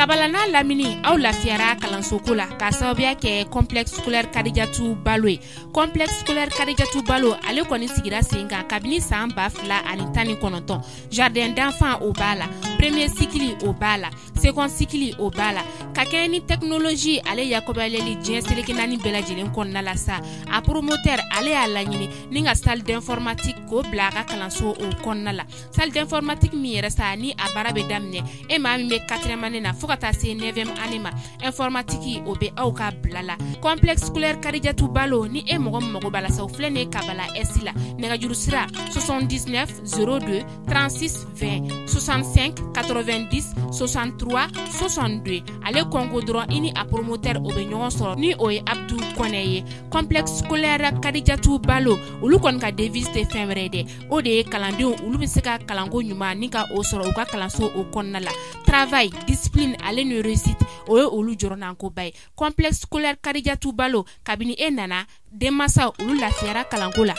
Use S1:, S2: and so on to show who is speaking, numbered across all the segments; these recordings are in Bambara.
S1: Kabala n'a lamini, aw lafiyara kalansoko la k'a sababuya kɛ complexe scolaire Kadijatu Balo ye. Complexe scolaire Kadijatu Balo, ale kɔni sigira sen kan kabini san 2019. Jardin d'enfants o b'a la, premier cycle o b'a la, second cycle o b'a la. Ka kɛɲɛ ni technologie ale yakubayaleli diɲɛ seleke naani bɛɛ lajɛlen kɔnɔna la sa, a promoteur ale y'a laɲini ni ka salle d'informatique k'o bila a ka kalanso o kɔnɔna la. Salle d'informatique min yɛrɛ sa, ni a baara bɛ daminɛ e maa min bɛ 4e année na fo ka taa se 9e année ma, informatique o bɛ aw ka bila la. Complexe scolaire Kadijatu Balo, ni e mɔgɔ min mago b'a la sa, o filɛ nin ye Kabala S la. Nɛgɛjuru sira 79 02 36 20 65 90 63 62. Ale kɔnko dɔrɔn, i ni a promoteur o bɛ ɲɔgɔn sɔrɔ, ni o ye Abdou Kɔnɛ ye. Complexe scolaire Kadijatu Balo, olu kɔni ka devise tɛ fɛn wɛrɛ ye dɛ, o de ye kalandenw olu bɛ se ka kalanko ɲuman ni ka o sɔrɔ u ka kalanso o kɔnɔna la. Travail, discipline ale ni réussite, o ye olu jɔrɔnankoba ye. Complexe scolaire Kadijatu Balo, kabini e nana, denmansaw olu lafiyara kalanko la.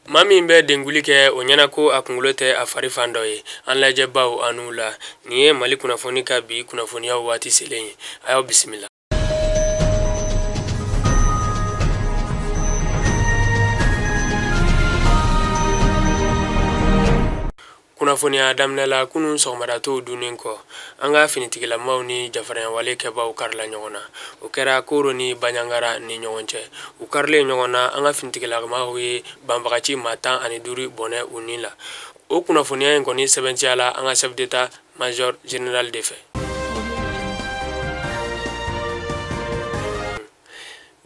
S2: Maa min bɛ denguli kɛ, o ɲɛna ko a kunkolo tɛ a fari fan dɔ ye. An lajɛbaw, a n'u la, nin ye Mali kunnafoni ka bi kunnafoniyaw waati selen ye. A y'aw bisimila. Kunnafoniya daminɛ la, kunun sɔgɔmadatɔw dunnen kɔ, an ka finitigilamaw ni jafaranyawale kɛbaw karila ɲɔgɔn na. O kɛra Koro ni Baɲangara ni ɲɔgɔn cɛ. U karilen ɲɔgɔn na, an ka finitigilamaw ye banbagaci maa 15 bɔnɛ u ni la. O kunnafoniya in kɔni sɛbɛntiya la an ka chef d'état major général de fɛ.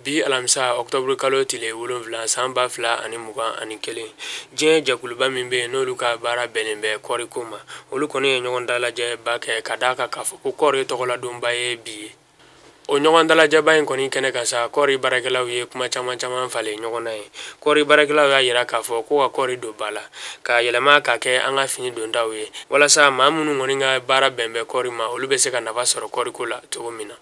S2: Bi alamisa, octobre kalo tile 7, san 2021, diɲɛ jɛkuluba min bɛ yen n'olu ka baara bɛnnen bɛ kɔɔriko ma, olu kɔni ye ɲɔgɔn dalajɛba kɛ ka d'a kan k'a fɔ ko kɔɔri tɔgɔladonba ye bi ye. O ɲɔgɔn dalajɛba in kɔni kɛnɛ kan sa, kɔɔri baarakɛlaw ye kuma caman caman falen ɲɔgɔn na ye. Kɔɔri baarakɛlaw y'a yira k'a fɔ ko ka kɔɔri don ba la ka yɛlɛma ka kɛ an ka fini dontaw ye, walasa maa minnu kɔni ka baara bɛn bɛ kɔɔri ma, olu bɛ se ka nafa sɔrɔ kɔɔriko la cogo min na.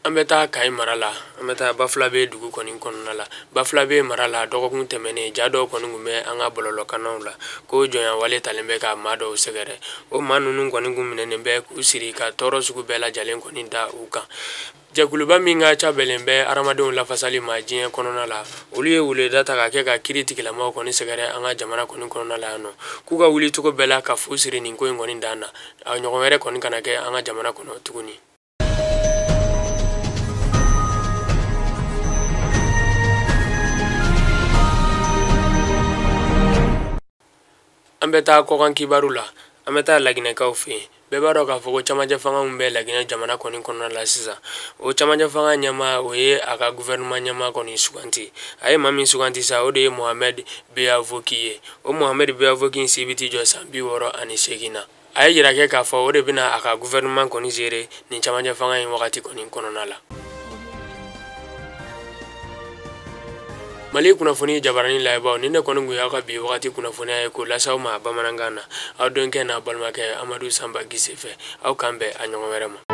S2: An bɛ taa Kayi mara la, an bɛ taa Bafulabe dugu kɔni kɔnɔna la. Bafulabe mara la, dɔgɔkun tɛmɛnen, ja dɔw kɔni tun bɛ an ka bɔlɔlɔkannaw la ko jɔnya wale talen bɛ ka maa dɔw sɛgɛrɛ. O maa ninnu kɔni kun minɛnen bɛ k'u siri ka tɔɔrɔ sugu bɛɛ lajɛlen kɔni da u kan. Jɛkuluba min ka ca bɛlen bɛ hadamadenw lafasali ma diɲɛ kɔnɔna la, olu ye weleda ta ka kɛ ka kiiri tigilamaw kɔni sɛgɛrɛ an ka jamana kɔni kɔnɔna la yan nɔ, k'u ka wuli cogo bɛɛ la ka fu siri nin ko in kɔni dan na, a ɲɔgɔn wɛrɛ kɔni kana kɛ an ka jamana kɔnɔ tuguni. An bɛ taa kɔkan kibaru la, an bɛ taa Laginɛkaw fɛ yen. Bɛɛ b'a dɔn k'a fɔ ko camancɛ fanga min bɛ Laginɛ jamana kɔni kɔnɔna la sisan, o camancɛ fanga ɲɛmaa, o ye a ka gouvernement ɲɛmaa kɔni suganti. A ye maa min suganti sa, o de ye Mohamed Beavoki ye. O Mohamed Beavoki in si bɛ t'i jɔ san 68 na. A ye yira kɛ k'a fɔ o de bɛna a ka gouvernement kɔni gérer nin camancɛ fanga in wagati kɔni kɔnɔna la. Mali kunnafoni jabarani layɛbaw, ni ne kɔni kun y'aw ka bi wagati kunnafoniya ye k'o lase aw ma bamanankan na, aw denkɛ n'a balimakɛ Amadu Sanba Gise fɛ. Aw kan bɛn a ɲɔgɔn wɛrɛ ma.